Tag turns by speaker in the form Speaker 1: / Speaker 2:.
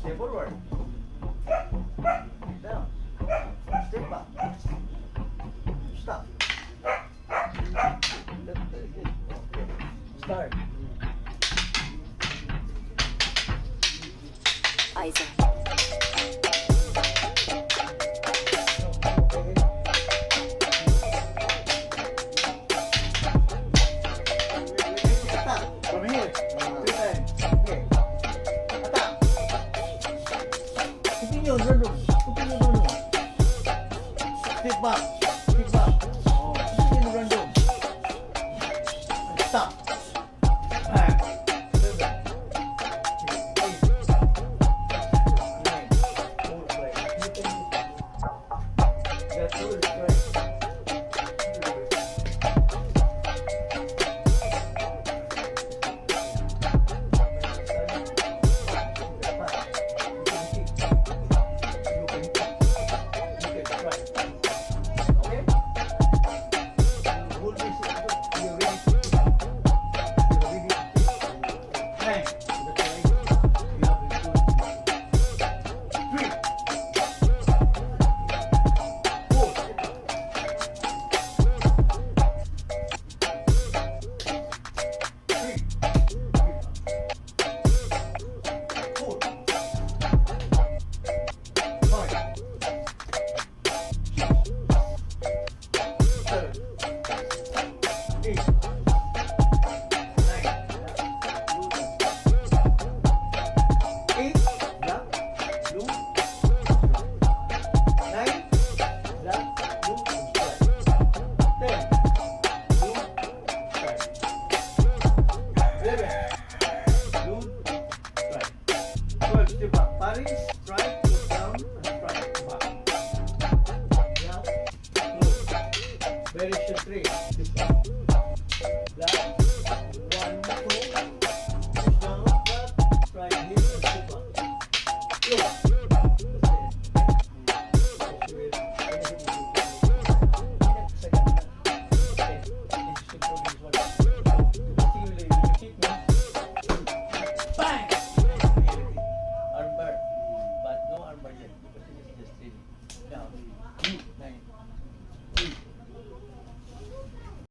Speaker 1: Step forward. Down. Step back. Stop. Left, good. Okay. Start.
Speaker 2: Isaac.
Speaker 1: Okay. Attack. From here. Three times. Okay. Attack. Continue, random. Continue, random. Step back. Step back. Oh, continue, random. And stop. Five, seven, six, eight, nine, four, five. You can That's all right. Okay? You always, you're ready to kick. You're ready to kick. Nine. That's right. You have to do three. Four. Three. Four. Five. Six. Seven. Eight. Nine. Eight. Block. Low. Nine. Block. Low. And strike. 10. Low. Strike. 11. Low. Strike. 12. Step back. Pares.